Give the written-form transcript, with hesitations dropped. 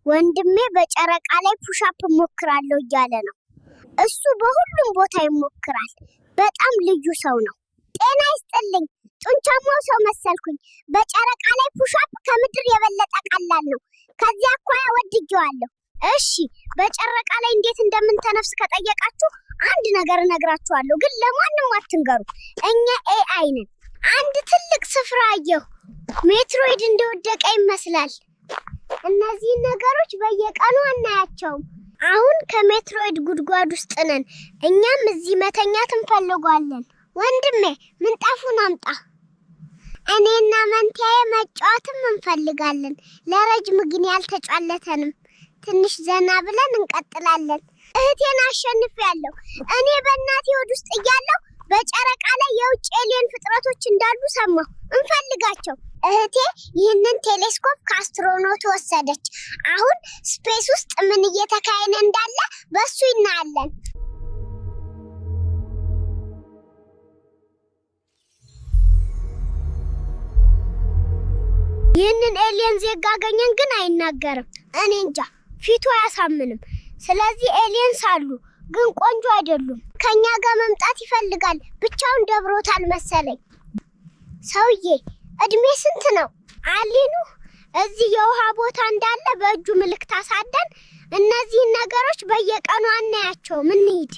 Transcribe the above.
ወንድሜ በጨረቃ ላይ push up እሞክራለሁ እያለ ነው። እሱ በሁሉም ቦታ ይሞክራል። በጣም ልዩ ሰው ነው። ጤና ይስጥልኝ። ጡንቻማው ሰው መሰልኩኝ። በጨረቃ ላይ push up ከምድር የበለጠ ቀላል ነው። ከዚያ አኳያ ወድጄዋለሁ። እሺ፣ በጨረቃ ላይ እንዴት እንደምንተነፍስ ከጠየቃችሁ አንድ ነገር እነግራችኋለሁ፣ ግን ለማንም አትንገሩ። እኛ AI ነን። አንድ ትልቅ ስፍራ አየሁ። ሜትሮይድ እንደወደቀ ይመስላል። እነዚህን ነገሮች በየቀኑ አናያቸውም። አሁን ከሜትሮይድ ጉድጓድ ውስጥ ነን። እኛም እዚህ መተኛት እንፈልጋለን። ወንድሜ፣ ምንጣፉን አምጣ። እኔና መንቲያዬ መጫወትም እንፈልጋለን። ለረጅም ጊዜ አልተጫወትንም። ትንሽ ዘና ብለን እንቀጥላለን። እህቴን አሸንፌያለሁ። እኔ በእናቴ ሆድ ውስጥ እያለሁ በጨረቃ ላይ የውጭ alien ፍጥረቶች እንዳሉ ሰማሁ። እንፈልጋቸው። እህቴ ይህንን ቴሌስኮፕ ከ astronaut ወሰደች። አሁን space ውስጥ ምን እየተካሄደ እንዳለ በሱ እናያለን። ይህንን alien ዜጋ አገኘን፣ ግን አይናገርም። እኔ እንጃ፣ ፊቱ አያሳምንም። ስለዚህ aliens አሉ፣ ግን ቆንጆ አይደሉም። ከኛ ጋር መምጣት ይፈልጋል። ብቻውን ደብሮታል መሰለኝ። ሰውዬ፣ እድሜ ስንት ነው? Alien ኑ እዚህ የውሃ ቦታ እንዳለ በእጁ ምልክት አሳደን። እነዚህን ነገሮች በየቀኑ አናያቸውም። እንሂድ።